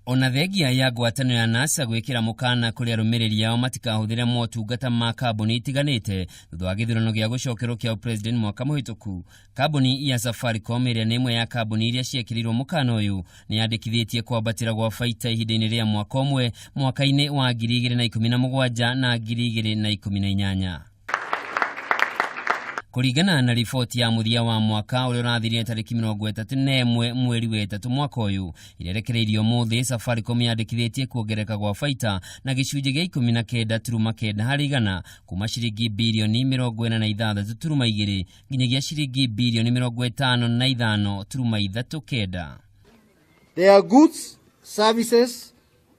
Ona thengia ya ngwatanĩro ya NASA gwĩkĩra mũkana kũrĩ arũmĩrĩri ao matikahũthĩre motungata ma kambuni itiganĩte thutha wa gĩthurano gĩa gũcokerwo kĩa ũpresident mwaka mũhĩtũku, kambuni ya Safaricom ĩrĩa nĩ ĩmwe ya kambuni iria ciekĩrĩirwo mũkana ũyũ nĩ yandĩkithĩtie kwambatĩra gwa baita ihinda-inĩ rĩa mwaka ũmwe mwaka-inĩ wa 2017 na 2018. Kũringana na riboti ya mũthia wa mwaka ũrĩa ũrathirire tarĩki 31 mweri wa ĩtatũ mwaka ũyũ ĩrerekereirio ũmũthĩ, Safaricom yandĩkithĩtie kuongerereka gwa baita na gĩcunjĩ gĩa 19.9 harĩ igana kuma ciringi birioni 46.2 nginyagia ciringi birioni 55.39. Their goods, services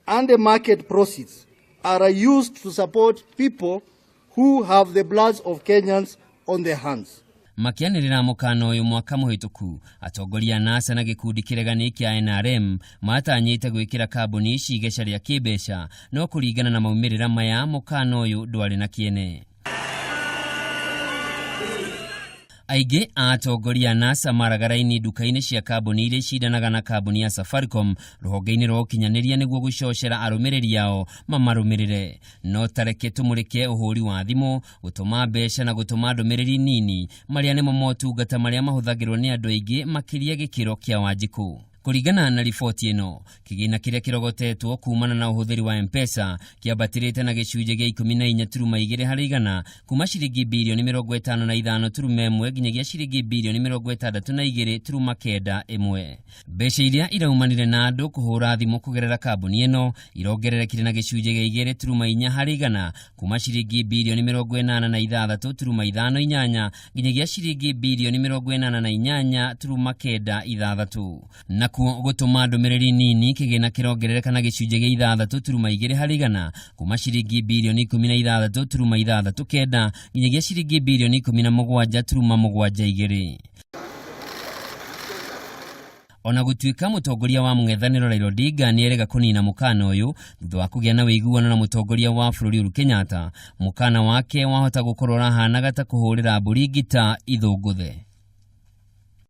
and the market proceeds are used to support people who have the bloods of Kenyans on their hands. Makĩanĩrĩra mũkana ũyũ mwaka mũhĩtũku, atongoria a NASA na gĩkundi kĩregani kĩa NRM matanyĩte gwĩkĩra kambuni ici igeca rĩa kĩmbeca, no kũringana na maumĩrĩra maya mũkana ũyũ ndwarĩ na kĩene. Aingĩ a atongoria a NASA maraga raini nduka-inĩ cia kambuni iria icindanaga na kambuni ya Safaricom rũhonge-inĩ rwa ũkinyanĩria nĩguo gũcocera arũmĩrĩri ao mamarũmĩrĩre. No tareke tũmũrĩke ũhũri wa thimũ, gũtũma mbeca na gũtũma ndũmĩrĩri nini, marĩa nĩmo motungata marĩa mahũthagĩrwo nĩ andũ aingĩ makĩria gĩkĩro kĩa Wanjikũ. Kũringana na riboti ĩno, kĩgĩna kĩrĩa kĩrogotetwo kumana na ũhũthĩri wa M-Pesa kĩambatĩrĩte na gĩcunjĩ gĩa 14.2 harĩ igana kuma ciringi birioni 55.1 nginyagia ciringi birioni 62.91. Mbeca iria iraumanire na andũ kũhũra thimũ kũgerera kambuni ĩno irongererekire na gĩcunjĩ gĩa 2.4 harĩ igana kuma ciringi birioni 86.58 nginyagia ciringi birioni 88.96. Nakuo gũtũma ndũmĩrĩri nini kĩgĩna kĩrongerereka na gĩcunjĩ gĩa 6.2 harĩ igana kuma ciringi birioni 16.69 nginyagia ciringi birioni 17.72. Ona gũtuĩka mũtongoria wa mũng'ethanĩro Raila Odinga nĩerĩga kũnina mũkana ũyũ thutha wa kũgĩa na ũiguano na mũtongoria wa bũrũri Uhuru Kenyatta, mũkana wake wahota gũkorwo ũrahanaga ta kũhũrĩra mbũri ngita ithũngũthe.